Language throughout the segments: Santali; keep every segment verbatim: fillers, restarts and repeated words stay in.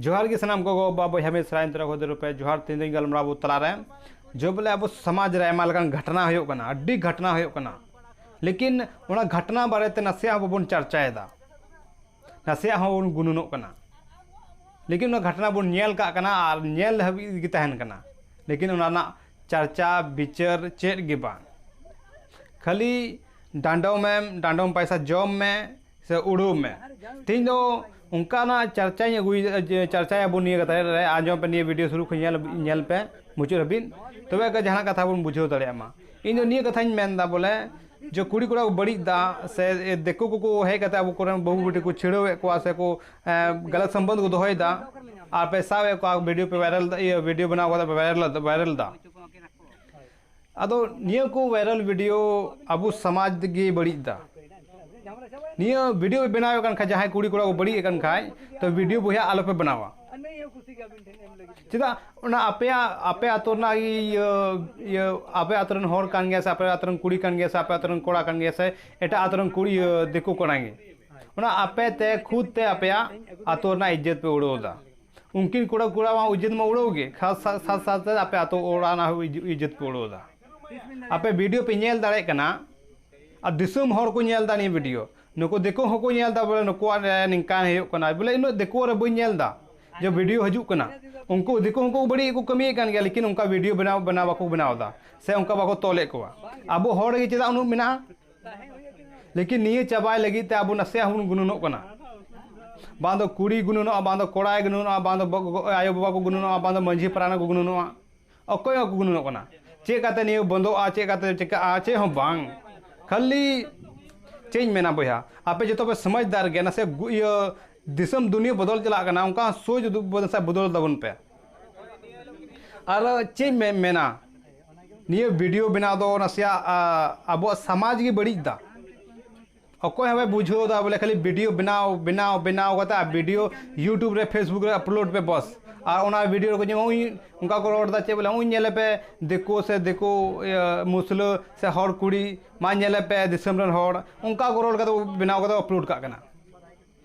ᱡᱚᱦᱟᱨ ᱜᱮ ᱥᱟᱱᱟᱢ ᱜᱚᱜᱚ ᱵᱟᱵᱟ ᱵᱚᱭᱦᱟ ᱢᱤᱥᱨᱟᱧ ᱛᱚᱨᱟ ᱠᱷᱚᱱ ᱨᱩᱯᱮ ᱡᱚᱦᱟᱨ᱾ ᱛᱮᱦᱮᱧ ᱫᱚᱧ ᱜᱟᱞᱢᱟᱨᱟᱣ ᱟᱵᱚ ᱛᱟᱞᱟᱨᱮ ᱡᱚᱵᱚᱞᱮ ᱟᱵᱚ ᱥᱚᱢᱟᱡᱽ ᱨᱮ ᱟᱭᱢᱟ ᱞᱮᱠᱟᱱ ᱜᱷᱚᱴᱱᱟ ᱦᱩᱭᱩᱜ ᱠᱟᱱᱟ, ᱟᱹᱰᱤ ᱜᱷᱚᱴᱱᱟ ᱦᱩᱭᱩᱜ ᱠᱟᱱᱟ᱾ ᱞᱮᱠᱤᱱ ᱚᱱᱟ ᱜᱷᱚᱴᱱᱟ ᱵᱟᱨᱮᱛᱮ ᱱᱟᱥᱮᱭᱟᱜ ᱦᱚᱸ ᱵᱟᱵᱚᱱ ᱪᱟᱨᱪᱟᱭᱮᱫᱟ, ᱱᱟᱥᱮᱭᱟᱜ ᱦᱚᱸ ᱵᱚᱱ ᱜᱩᱱᱟᱹᱱᱚᱜ ᱠᱟᱱᱟ᱾ ᱞᱮᱠᱤᱱ ᱚᱱᱟ ᱜᱷᱚᱴᱱᱟ ᱵᱚᱱ ᱧᱮᱞ ᱠᱟᱜ ᱠᱟᱱᱟ ᱟᱨ ᱧᱮᱞ ᱦᱟᱹᱵᱤᱡ ᱜᱮ ᱛᱟᱦᱮᱱ ᱠᱟᱱᱟ, ᱞᱮᱠᱤᱱ ᱚᱱᱟ ᱨᱮᱱᱟᱜ ᱪᱟᱨᱪᱟ ᱵᱤᱪᱟᱹᱨ ᱪᱮᱫ ᱜᱮ ᱵᱟᱝ᱾ ᱠᱷᱟᱹᱞᱤ ᱰᱟᱸᱰᱚᱢᱮᱢ, ᱰᱟᱸᱰᱚᱢ ᱯᱟᱭᱥᱟ ᱡᱚᱢ ᱢᱮ ᱥᱮ ᱩᱲᱟᱹᱣ ᱢᱮ᱾ ᱛᱮᱦᱮᱧ ᱫᱚ ᱚᱱᱠᱟᱱᱟᱜ ᱪᱟᱨᱪᱟᱧ ᱟᱹᱜᱩᱭᱮᱫᱟ, ᱡᱮ ᱪᱟᱨᱪᱟᱭᱟᱵᱚᱱ ᱱᱤᱭᱟᱹ ᱠᱟᱛᱷᱟ ᱨᱮ, ᱟᱸᱡᱚᱢ ᱯᱮ ᱱᱤᱭᱟᱹ ᱵᱷᱤᱰᱤᱭᱳ ᱥᱩᱨᱩ ᱠᱷᱚᱱ ᱧᱮᱞ, ᱧᱮᱞ ᱯᱮ ᱢᱩᱪᱟᱹᱫ ᱦᱟᱹᱵᱤᱡ, ᱛᱚᱵᱮ ᱜᱮ ᱡᱟᱦᱟᱱᱟᱜ ᱠᱟᱛᱷᱟ ᱵᱚᱱ ᱵᱩᱡᱷᱟᱹᱣ ᱫᱟᱲᱮᱭᱟᱜ ᱢᱟ᱾ ᱤᱧ ᱫᱚ ᱱᱤᱭᱟᱹ ᱠᱟᱛᱷᱟᱧ ᱢᱮᱱᱫᱟ ᱵᱚᱞᱮ, ᱡᱮ ᱠᱩᱲᱤ ᱠᱚᱲᱟ ᱠᱚ ᱵᱟᱹᱲᱤᱡ ᱫᱟ ᱥᱮ ᱫᱤᱠᱩ ᱠᱚᱠᱚ ᱦᱮᱡ ᱠᱟᱛᱮ ᱟᱵᱚ ᱠᱚᱨᱮᱱ ᱵᱟᱹᱦᱩ ᱵᱤᱴᱤ ᱠᱚ ᱪᱷᱤᱲᱟᱹᱣᱮᱫ ᱠᱚᱣᱟ ᱥᱮ ᱠᱚ, ᱮ, ᱜᱟᱞᱟᱛ ᱥᱚᱢᱵᱚᱱᱫᱷ ᱠᱚ ᱫᱚᱦᱚᱭᱮᱫᱟ, ᱟᱨ ᱯᱮ ᱥᱟᱵᱮᱫ ᱠᱚᱣᱟ, ᱵᱷᱤᱰᱤᱭᱳ ᱯᱮ ᱵᱷᱟᱭᱨᱟᱞ ᱫᱟ, ᱤᱭᱟᱹ, ᱵᱷᱤᱰᱤᱭᱳ ᱵᱮᱱᱟᱣ ᱠᱟᱛᱮ ᱯᱮ ᱵᱷᱟᱭᱨᱟᱞ ᱫᱟ, ᱵᱷᱟᱭᱨᱟᱞ ᱫᱟ᱾ ᱟᱫᱚ ᱱᱤᱭᱟᱹ ᱠᱚ ᱵᱷᱟᱭᱨᱟᱞ ᱵᱷᱤᱰᱤᱭᱳ ᱟᱵᱚ ᱥᱚᱢᱟᱡᱽ ᱜᱮ ᱵᱟᱹᱲᱤᱡ ᱫᱟ᱾ ᱱᱤᱭᱟᱹ ᱵᱷᱤᱰᱤᱭᱳ ᱵᱮᱱᱟᱣᱮᱫ ᱠᱟᱱ ᱠᱷᱟᱡ, ᱡᱟᱦᱟᱸᱭ ᱠᱩᱲᱤ ᱠᱚᱲᱟ ᱠᱚ ᱵᱟᱹᱲᱤᱡ ᱮᱫ ᱠᱟᱱ ᱠᱷᱟᱡ, ᱛᱚ ᱵᱷᱤᱰᱤᱭᱳ ᱵᱚᱭᱦᱟ ᱟᱞᱚᱯᱮ ᱵᱮᱱᱟᱣᱟ᱾ ᱪᱮᱫᱟᱜ? ᱚᱱᱟ ᱟᱯᱮᱭᱟᱜ, ᱟᱯᱮ ᱟᱛᱳ ᱨᱮᱱᱟᱜ ᱤᱭᱟᱹ, ᱤᱭᱟᱹ, ᱟᱯᱮ ᱟᱛᱳ ᱨᱮᱱ ᱦᱚᱲ ᱠᱟᱱ ᱜᱮᱭᱟ ᱥᱮ ᱟᱯᱮ ᱟᱛᱳ ᱨᱮᱱ ᱠᱩᱲᱤ ᱠᱟᱱ ᱜᱮᱭᱟ ᱥᱮ ᱟᱯᱮ ᱟᱛᱳ ᱨᱮᱱ ᱠᱚᱲᱟ ᱠᱟᱱ ᱜᱮᱭᱟ ᱥᱮ ᱮᱴᱟᱜ ᱟᱛᱳ ᱨᱮᱱ ᱠᱩᱲᱤ, ᱤᱭᱟᱹ, ᱫᱤᱠᱩ ᱠᱚᱲᱟ ᱜᱮ, ᱚᱱᱟ ᱟᱯᱮ ᱛᱮ ᱠᱷᱩᱫ ᱛᱮ ᱟᱯᱮᱭᱟᱜ ᱟᱛᱳ ᱨᱮᱱᱟᱜ ᱤᱡᱽᱡᱚᱛ ᱯᱮ ᱩᱲᱟᱹᱣ ᱮᱫᱟ᱾ ᱩᱱᱠᱤᱱ ᱠᱚᱲᱟ, ᱠᱚᱲᱟ ᱢᱟ ᱤᱡᱽᱡᱚᱛ ᱢᱟ ᱩᱲᱟᱹᱣ ᱜᱮ, ᱠᱷᱟᱥ ᱥᱟ-, ᱥᱟᱛ ᱥᱟᱛ ᱛᱮ ᱟᱯᱮ ᱟᱛᱳ ᱚᱲᱟᱜ ᱨᱮᱱᱟᱜ ᱦᱚᱸ ᱤᱡᱽ-, ᱤᱡᱽᱡᱚᱛ ᱯᱮ ᱩᱲᱟᱹᱣ ᱮᱫᱟ᱾ ᱟᱯᱮ ᱵᱷᱤᱰᱤᱭᱳ ᱯᱮ ᱧᱮᱞ ᱫᱟᱲᱮᱭᱟᱜ ᱠᱟᱱᱟ, ᱟᱨ ᱫᱤᱥᱚᱢ ᱦᱚᱲ ᱠᱚ ᱧᱮᱞ ᱮᱫᱟ ᱱᱤᱭᱟᱹ ᱵᱷᱤᱰᱤᱭᱳ᱾ ᱱᱩᱠᱩ ᱫᱤᱠᱩ ᱦᱚᱸᱠᱚ ᱧᱮᱞ ᱮᱫᱟ, ᱵᱚᱞᱮ ᱱᱩᱠᱩᱣᱟᱜ ᱨᱮ ᱱᱤᱝᱠᱟᱱ ᱦᱩᱭᱩᱜ ᱠᱟᱱᱟ, ᱵᱚᱞᱮ ᱤᱱᱟᱹᱜ ᱫᱤᱠᱩ ᱨᱮ ᱵᱟᱹᱧ ᱧᱮᱞ ᱮᱫᱟ ᱡᱮ ᱵᱷᱤᱰᱤᱭᱳ ᱦᱤᱡᱩᱜ ᱠᱟᱱᱟ᱾ ᱩᱱᱠᱩ ᱫᱤᱠᱩ ᱦᱚᱸᱠᱚ ᱵᱟᱹᱲᱤᱡ ᱜᱮᱠᱚ ᱠᱟᱹᱢᱤᱭᱮᱫ ᱠᱟᱱ ᱜᱮᱭᱟ, ᱞᱮᱠᱤᱱ ᱚᱱᱠᱟ ᱵᱷᱤᱰᱤᱭᱳ ᱵᱮᱱᱟᱣ, ᱵᱮᱱᱟᱣ ᱵᱟᱠᱚ ᱵᱮᱱᱟᱣ ᱮᱫᱟ ᱥᱮ ᱚᱱᱠᱟ ᱵᱟᱠᱚ ᱛᱚᱞᱮᱫ ᱠᱚᱣᱟ᱾ ᱟᱵᱚ ᱦᱚᱲ ᱨᱮᱜᱮ ᱪᱮᱫᱟᱜ ᱩᱱᱟᱹᱜ ᱢᱮᱱᱟᱜᱼᱟ? ᱞᱮᱠᱤᱱ ᱱᱤᱭᱟᱹ ᱪᱟᱵᱟᱭ ᱞᱟᱹᱜᱤᱫ ᱛᱮ ᱟᱵᱚ ᱱᱟᱥᱮᱭᱟᱜ ᱦᱚᱸᱵᱚᱱ ᱜᱩᱱᱟᱹᱱᱚᱜ ᱠᱟᱱᱟ᱾ ᱵᱟᱝ ᱫᱚ ᱠᱩᱲᱤ ᱜᱩᱱᱟᱹᱱᱚᱜᱼᱟ, ᱵᱟᱝ ᱫᱚ ᱠᱚᱲᱟᱭ ᱜᱩᱱᱟᱹᱱᱚᱜᱼᱟ, ᱵᱟᱝ ᱫᱚ ᱜᱚ-, ᱜᱚ-, ᱟᱭᱳᱼᱵᱟᱵᱟ ᱠᱚ ᱜᱩᱱᱟᱹᱱᱚᱜᱼᱟ, ᱵᱟᱝ ᱫᱚ ᱢᱟᱹᱡᱷᱤ ᱯᱟᱨᱟᱱᱟ ᱠᱚ ᱜᱩᱱᱟᱹᱱᱚᱜᱼᱟ᱾ ᱚᱠᱚᱭ ᱦᱚᱸ ᱵᱟᱠᱚ ᱜᱩᱱᱟᱹᱱᱚᱜ ᱠᱟᱱᱟ᱾ ᱪᱮᱫ ᱠᱟᱛᱮ ᱱᱤᱭᱟᱹ ᱵᱚᱱᱫᱚᱜᱼᱟ, ᱪᱮᱫ ᱠᱟᱛᱮ ᱪᱤᱠᱟᱹᱜᱼᱟ, ᱪᱮᱫ ᱦᱚᱸ ᱵᱟᱝ᱾ ᱠᱷᱟᱹᱞᱤ ᱪᱮᱫ ᱤᱧ ᱢᱮᱱᱟ ᱵᱚᱭᱦᱟ, ᱟᱯᱮ ᱡᱚᱛᱚ ᱯᱮ ᱥᱚᱢᱟᱡᱽᱫᱟᱨ ᱜᱮᱭᱟ, ᱱᱟᱥᱮ ᱜᱩ-, ᱤᱭᱟᱹ, ᱫᱤᱥᱚᱢ ᱫᱩᱱᱤᱭᱟᱹ ᱵᱚᱫᱚᱞ ᱪᱟᱞᱟᱜ ᱠᱟᱱᱟ, ᱚᱱᱠᱟ ᱥᱳᱪ ᱩᱫᱩᱜ ᱵᱚ-, ᱱᱟᱥᱮ ᱵᱚᱫᱚᱞ ᱛᱟᱵᱚᱱ ᱯᱮ᱾ ᱟᱨ ᱪᱮᱫ ᱤᱧ ᱢᱮ-, ᱢᱮᱱᱟ, ᱱᱤᱭᱟᱹ ᱵᱷᱤᱰᱤᱭᱳ ᱵᱮᱱᱟᱣ ᱫᱚ ᱱᱟᱥᱮᱭᱟᱜ, ᱟ, ᱟᱵᱚᱣᱟᱜ ᱥᱚᱢᱟᱡᱽ ᱜᱮ ᱵᱟᱹᱲᱤᱡ ᱫᱟ᱾ ᱚᱠᱚᱭ ᱦᱚᱸ ᱵᱟᱭ ᱵᱩᱡᱷᱟᱹᱣ ᱫᱟ ᱵᱚᱞᱮ ᱠᱷᱟᱹᱞᱤ ᱵᱷᱤᱰᱤᱭᱳ ᱵᱮᱱᱟᱣ, ᱵᱮᱱᱟᱣ, ᱵᱮᱱᱟᱣ ᱠᱟᱛᱮ ᱟᱨ ᱵᱷᱤᱰᱤᱭᱳ YouTube ᱨᱮ, Facebook ᱨᱮ ᱟᱯᱞᱳᱰ ᱯᱮ ᱵᱚᱥ᱾ ᱟᱨ ᱚᱱᱟ ᱵᱷᱤᱰᱤᱭᱳ ᱨᱮᱠᱚ ᱧᱮᱞᱟ, ᱩᱭ, ᱚᱱᱠᱟ ᱠᱚ ᱨᱚᱲ ᱫᱟ ᱪᱮᱫ ᱵᱚᱞᱮ, ᱩᱭ ᱧᱮᱞᱮ ᱯᱮ ᱫᱤᱠᱩ ᱥᱮ ᱫᱤᱠᱩ, ᱤᱭᱟᱹ, ᱢᱩᱥᱞᱟᱹ ᱥᱮ ᱦᱚᱲ ᱠᱩᱲᱤ, ᱢᱟ ᱧᱮᱞᱮ ᱯᱮ ᱫᱤᱥᱚᱢ ᱨᱮᱱ ᱦᱚᱲ, ᱚᱱᱠᱟ ᱠᱚ ᱨᱚᱲ ᱠᱟᱛᱮ ᱵᱮᱱᱟᱣ ᱠᱟᱛᱮ ᱟᱯᱞᱳᱰ ᱠᱟᱜ ᱠᱟᱱᱟ᱾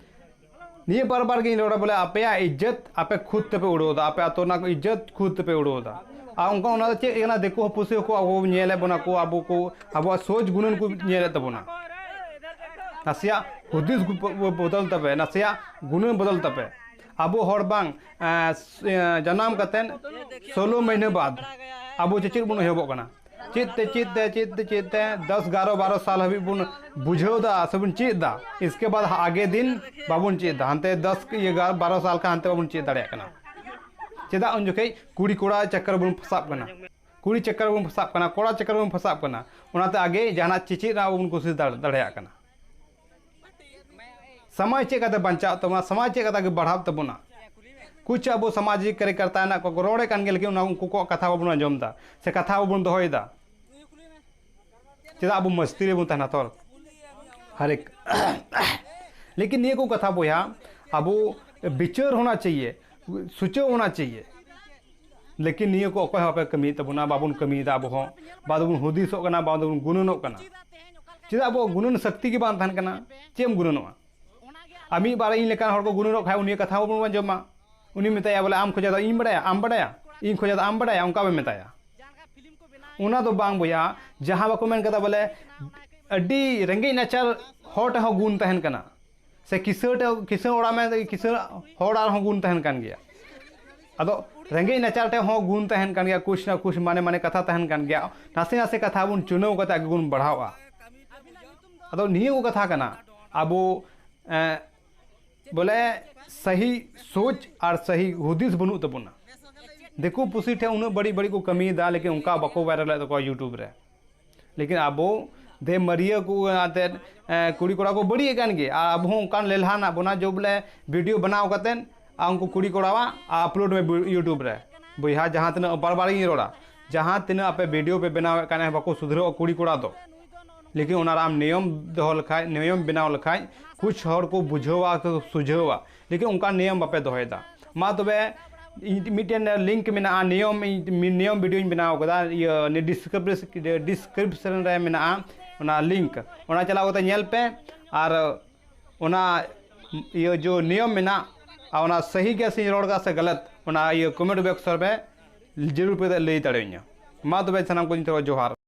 ᱱᱤᱭᱟᱹ ᱵᱟᱨ ᱵᱟᱨ ᱜᱤᱧ ᱨᱚᱲᱟ ᱵᱚᱞᱮ, ᱟᱯᱮᱭᱟᱜ ᱤᱡᱽᱡᱚᱛ ᱟᱯᱮ ᱠᱷᱩᱫ ᱛᱮᱯᱮ ᱩᱲᱟᱹᱣ ᱫᱟ, ᱟᱯᱮ ᱟᱛᱳ ᱨᱮᱱᱟᱜ ᱤᱡᱽᱡᱚᱛ ᱠᱷᱩᱫ ᱛᱮᱯᱮ ᱩᱲᱟᱹᱣ ᱫᱟ᱾ ᱟᱨ ᱚᱱᱠᱟ ᱚᱱᱟ ᱫᱚ ᱪᱮᱫ ᱠᱟᱱᱟ? ᱫᱤᱠᱩ ᱦᱚᱸ ᱯᱩᱥᱤ ᱦᱚᱸᱠᱚ ᱟᱵᱚ ᱧᱮᱞᱮᱫ ᱵᱚᱱᱟ ᱠᱚ, ᱟᱵᱚ ᱠᱚ ᱟᱵᱚᱣᱟᱜ ᱥᱳᱪ ᱜᱩᱱᱟᱹᱱ ᱠᱚ ᱧᱮᱞᱮᱫ ᱛᱟᱵᱚᱱᱟ᱾ ᱱᱟᱥᱮᱭᱟᱜ ᱦᱩᱫᱤᱥ ᱵᱚᱫᱚᱞ ᱛᱟᱯᱮ, ᱱᱟᱥᱮᱭᱟᱜ ᱜᱩᱱᱟᱹᱱ ᱵᱚᱫᱚᱞ ᱛᱟᱯᱮ᱾ ᱟᱵᱚ ᱦᱚᱲ ᱵᱟᱝ, ᱮᱸ, ᱡᱟᱱᱟᱢ ᱠᱟᱛᱮᱱ ᱥᱳᱞᱳ ᱢᱟᱹᱦᱱᱟᱹ ᱵᱟᱫ ᱟᱵᱚ ᱪᱮᱫ ᱵᱚᱱ ᱮᱦᱚᱵᱚᱜ ᱠᱟᱱᱟ? ᱪᱮᱫ ᱛᱮ, ᱪᱮᱫ ᱛᱮ, ᱪᱮᱫ ᱛᱮ, ᱪᱮᱫ ᱛᱮ ᱫᱚᱥ, ᱮᱜᱟᱨᱚ, ᱵᱟᱨᱚ ᱥᱟᱞ ᱦᱟᱹᱵᱤᱡ ᱵᱚᱱ ᱵᱩᱡᱷᱟᱹᱣ ᱫᱟ ᱥᱮ ᱵᱚᱱ ᱪᱮᱫ ᱫᱟ᱾ ᱤᱥᱠᱮ ᱵᱟᱫ ᱟᱜᱮ ᱫᱤᱱ ᱵᱟᱵᱚᱱ ᱪᱮᱫ ᱫᱟ, ᱦᱟᱱᱛᱮ ᱫᱚᱥ, ᱤᱭᱟᱹ, ᱮᱜᱟᱨᱚ, ᱵᱟᱨᱚ ᱥᱟᱞ ᱠᱷᱟᱱ ᱦᱟᱱᱛᱮ ᱵᱟᱵᱚᱱ ᱪᱮᱫ ᱫᱟᱲᱮᱭᱟᱜ ᱠᱟᱱᱟ᱾ ᱪᱮᱫᱟᱜ? ᱩᱱ ᱡᱚᱠᱷᱮᱡ ᱠᱩᱲᱤ ᱠᱚᱲᱟ ᱪᱟᱠᱠᱟᱨ ᱵᱚᱱ ᱯᱷᱟᱥᱟᱜ ᱠᱟᱱᱟ, ᱠᱩᱲᱤ ᱪᱟᱠᱠᱟᱨ ᱵᱚᱱ ᱯᱷᱟᱥᱟᱜ ᱠᱟᱱᱟ, ᱠᱚᱲᱟ ᱪᱟᱠᱠᱟᱨ ᱵᱚᱱ ᱯᱷᱟᱥᱟᱜ ᱠᱟᱱᱟ᱾ ᱚᱱᱟᱛᱮ ᱟᱜᱮ ᱡᱟᱦᱟᱱᱟᱜ ᱪᱮᱪᱮᱫ ᱨᱮᱱᱟᱜ ᱵᱚᱱ ᱠᱳᱥᱤᱥ ᱫᱟᱲᱮ-, ᱫᱟᱲᱮᱭᱟᱜ ᱠᱟᱱᱟ᱾ ᱥᱚᱢᱟᱡᱽ ᱪᱮᱫ ᱠᱟᱛᱮ ᱵᱟᱧᱪᱟᱜ ᱛᱟᱵᱚᱱᱟ, ᱥᱚᱢᱟᱡᱽ ᱪᱮᱫ ᱠᱟᱛᱮ ᱜᱮ ᱵᱟᱲᱦᱟᱜ ᱛᱟᱵᱚᱱᱟ᱾ ᱠᱩᱪ ᱟᱵᱚ ᱥᱟᱢᱟᱡᱤᱠ ᱠᱟᱨᱭᱚᱠᱚᱨᱛᱟ ᱦᱮᱱᱟᱜ ᱠᱚᱣᱟ, ᱠᱚ ᱨᱚᱲᱮᱫ ᱠᱟᱱ ᱜᱮᱭᱟ, ᱞᱮᱠᱤᱱ ᱚᱱᱟ ᱩᱱᱠᱩ ᱠᱚᱣᱟᱜ ᱠᱟᱛᱷᱟ ᱵᱟᱵᱚᱱ ᱟᱸᱡᱚᱢ ᱮᱫᱟ ᱥᱮ ᱠᱟᱛᱷᱟ ᱵᱟᱵᱚᱱ ᱫᱚᱦᱚᱭᱮᱫᱟ᱾ ᱪᱮᱫᱟᱜ ᱟᱵᱚ ᱢᱟᱹᱥᱛᱤ ᱨᱮᱵᱚᱱ ᱛᱟᱦᱮᱱᱟ ᱛᱷᱚᱨ? ᱦᱟᱨᱮᱠ ᱞᱮᱠᱤᱱ ᱱᱤᱭᱟᱹ ᱠᱚ ᱠᱟᱛᱷᱟ ᱵᱚᱭᱦᱟ, ᱟᱵᱚ ᱵᱤᱪᱟᱹᱨ ᱦᱳᱱᱟ ᱪᱟᱦᱤᱭᱮ, ᱥᱩᱪᱟᱹᱣ ᱦᱳᱱᱟ ᱪᱟᱦᱤᱭᱮ᱾ ᱞᱮᱠᱤᱱ ᱱᱤᱭᱟᱹ ᱠᱚ ᱚᱠᱚᱭ ᱦᱚᱸ ᱵᱟᱯᱮ ᱠᱟᱹᱢᱤᱭᱮᱫ ᱛᱟᱵᱚᱱᱟ, ᱵᱟᱵᱚᱱ ᱠᱟᱹᱢᱤᱭᱮᱫᱟ ᱟᱵᱚ ᱦᱚᱸ, ᱵᱟᱵᱚᱱ ᱦᱩᱫᱤᱥᱚᱜ ᱠᱟᱱᱟ, ᱵᱟᱵᱚᱱ ᱜᱩᱱᱟᱹᱱᱚᱜ ᱠᱟᱱᱟ᱾ ᱪᱮᱫᱟᱜ ᱟᱵᱚ ᱜᱩᱱᱟᱹᱱ ᱥᱚᱠᱛᱤ ᱜᱮ ᱵᱟᱝ ᱛᱟᱦᱮᱱ ᱠᱟᱱᱟ, ᱪᱮᱫ ᱮᱢ ᱜᱩᱱᱟᱹᱱᱚᱜᱼᱟ? ᱟᱨ ᱢᱤᱫ ᱵᱟᱨ ᱤᱧ ᱞᱮᱠᱟᱱ ᱦᱚᱲ ᱠᱚ ᱜᱩᱱᱟᱹᱱᱚᱜ ᱠᱷᱟᱡ ᱩᱱᱤᱭᱟᱜ ᱠᱟᱛᱷᱟ ᱦᱚᱸ ᱵᱟᱵᱚᱱ ᱟᱸᱡᱚᱢᱟ᱾ ᱩᱱᱤ ᱢᱮᱛᱟᱭᱟ ᱵᱚᱞᱮ, "ᱟᱢ ᱠᱷᱚᱡᱟ ᱫᱚ ᱤᱧ ᱵᱟᱲᱟᱭᱟ, ᱟᱢ ᱵᱟᱲᱟᱭᱟ, ᱤᱧ ᱠᱷᱚᱡᱟ ᱫᱚ ᱟᱢ ᱵᱟᱲᱟᱭᱟ", ᱚᱱᱠᱟ ᱵᱚᱱ ᱢᱮᱛᱟᱭᱟ᱾ ᱚᱱᱟ ᱫᱚ ᱵᱟᱝ ᱵᱚᱭᱦᱟ, ᱡᱟᱦᱟᱸ ᱵᱟᱠᱚ ᱢᱮᱱ ᱠᱟᱫᱟ ᱵᱚᱞᱮ ᱟᱹᱰᱤ ᱨᱮᱸᱜᱮᱡ ᱱᱟᱪᱟᱨ ᱦᱚᱲ ᱴᱷᱮᱱ ᱦᱚᱸ ᱜᱩᱱ ᱛᱟᱦᱮᱱ ᱠᱟᱱᱟ, ᱥᱮ ᱠᱤᱥᱟᱹᱬ ᱴᱷᱮᱱ, ᱠᱤᱥᱟᱹᱬ ᱚᱲᱟᱜ ᱢᱮᱱ ᱠᱤᱥᱟᱹᱬ ᱦᱚᱲ ᱟᱨᱦᱚᱸ ᱜᱩᱱ ᱛᱟᱦᱮᱱ ᱠᱟᱱ ᱜᱮᱭᱟ᱾ ᱟᱫᱚ ᱨᱮᱸᱜᱮᱡ ᱱᱟᱪᱟᱨ ᱴᱷᱮᱱ ᱦᱚᱸ ᱜᱩᱱ ᱛᱟᱦᱮᱱ ᱠᱟᱱ ᱜᱮᱭᱟ, ᱠᱩᱪ ᱱᱟ ᱠᱩᱪ ᱢᱟᱱᱮ ᱢᱟᱱᱮ ᱠᱟᱛᱷᱟ ᱛᱟᱦᱮᱱ ᱠᱟᱱ ᱜᱮᱭᱟ᱾ ᱱᱟᱥᱮ ᱱᱟᱥᱮ ᱠᱟᱛᱷᱟ ᱵᱚᱱ ᱪᱩᱱᱟᱹᱣ ᱠᱟᱛᱮ ᱟᱜᱮ ᱵᱚᱱ ᱵᱟᱲᱦᱟᱣᱟ᱾ ᱟᱫᱚ ᱱᱤᱭᱟᱹ ᱠᱚ ᱠᱟᱛᱷᱟ ᱠᱟᱱᱟ, ᱟᱵᱚ, ᱮᱸ, ᱵᱚᱞᱮ ᱥᱟᱹᱦᱤ ᱥᱳᱪ ᱟᱨ ᱥᱟᱹᱦᱤ ᱦᱩᱫᱤᱥ ᱵᱟᱹᱱᱩᱜ ᱛᱟᱵᱚᱱᱟ᱾ ᱫᱤᱠᱩ ᱯᱩᱥᱤ ᱴᱷᱮᱱ ᱩᱱᱟᱹᱜ ᱵᱟᱹᱲᱤᱡ ᱵᱟᱹᱲᱤᱡ ᱠᱚ ᱠᱟᱹᱢᱤᱭᱮᱫᱟ, ᱞᱮᱠᱤᱱ ᱚᱱᱠᱟ ᱵᱟᱠᱚ viral ᱮᱫ ᱛᱟᱠᱚᱣᱟ YouTube ᱨᱮ᱾ ᱞᱮᱠᱤᱱ ᱟᱵᱚ ᱫᱮ ᱢᱟᱹᱨᱤᱭᱟᱹ ᱠᱚ ᱟᱛᱮᱫ, ᱮᱸ, ᱠᱩᱲᱤ ᱠᱚᱲᱟ ᱠᱚ ᱵᱟᱹᱲᱤᱡ ᱮᱫ ᱠᱟᱱ ᱜᱮ, ᱟᱨ ᱟᱵᱚ ᱦᱚᱸ ᱚᱱᱠᱟᱱ ᱞᱮᱞᱦᱟ ᱦᱮᱱᱟᱜ ᱵᱚᱱᱟ ᱡᱮ ᱵᱚᱞᱮ video ᱵᱮᱱᱟᱣ ᱠᱟᱛᱮᱫ ᱟᱨ ᱩᱱᱠᱩ ᱠᱩᱲᱤ ᱠᱚᱲᱟᱣᱟᱜ upload ᱢᱮ YouTube ᱨᱮ᱾ ᱵᱚᱭᱦᱟ, ᱡᱟᱦᱟᱸ ᱛᱤᱱᱟᱹᱜ ᱵᱟᱨ ᱵᱟᱨ ᱤᱧ ᱨᱚᱲᱟ, ᱡᱟᱦᱟᱸ ᱛᱤᱱᱟᱹᱜ ᱟᱯᱮ video ᱯᱮ ᱵᱮᱱᱟᱣᱮᱫ ᱠᱟᱱ, ᱵᱟᱠᱚ ᱥᱩᱫᱷᱨᱟᱹᱜᱼᱟ ᱠᱩᱲᱤ ᱠᱚᱲᱟ ᱫᱚ᱾ ᱞᱮᱠᱤᱱ ᱚᱱᱟ ᱨᱮ ᱟᱢ ᱱᱤᱭᱚᱢ ᱫᱚᱦᱚ ᱞᱮᱠᱷᱟᱡ, ᱱᱤᱭᱚᱢ ᱵᱮᱱᱟᱣ ᱞᱮᱠᱷᱟᱡ, ᱠᱩᱪ ᱦᱚᱲ ᱠᱚ ᱵᱩᱡᱷᱟᱹᱣᱟ, ᱠᱚ ᱥᱩᱡᱷᱟᱹᱣᱟ, ᱞᱮᱠᱤᱱ ᱚᱱᱠᱟ ᱱᱤᱭᱚᱢ ᱵᱟᱯᱮ ᱫᱚᱦᱚᱭᱮᱫᱟ᱾ ᱢᱟ ᱛᱚᱵᱮ, ᱤᱧ ᱢᱤᱫᱴᱮᱱ link ᱢᱮᱱᱟᱜᱼᱟ, ᱱᱤᱭᱚᱢ, ᱤᱧ ᱱᱤᱭᱚᱢ videoᱧ ᱵᱮᱱᱟᱣ ᱠᱟᱫᱟ, ᱤᱭᱟᱹ, ᱱᱤᱭᱟᱹ description, description ᱨᱮ ᱢᱮᱱᱟᱜᱼᱟ ᱚᱱᱟ link, ᱚᱱᱟ ᱪᱟᱞᱟᱣ ᱠᱟᱛᱮ ᱧᱮᱞ ᱯᱮ᱾ ᱟᱨ ᱚᱱᱟ ᱤᱭᱟᱹ ᱡᱚ ᱱᱤᱭᱚᱢ ᱢᱮᱱᱟᱜ, ᱟᱨ ᱚᱱᱟ ᱥᱟᱹᱦᱤ ᱜᱮ ᱥᱮᱧ ᱨᱚᱲ ᱠᱟᱜ ᱥᱮ ᱜᱟᱞᱟᱛ, ᱚᱱᱟ ᱤᱭᱟᱹ comment box ᱨᱮ ᱡᱟᱹᱨᱩᱲ ᱯᱮ ᱞᱟᱹᱭ ᱫᱟᱲᱮᱭᱟᱹᱧᱟ᱾ ᱢᱟ ᱛᱚᱵᱮ ᱥᱟᱱᱟᱢ ᱠᱚ ᱡᱚᱦᱟᱨ᱾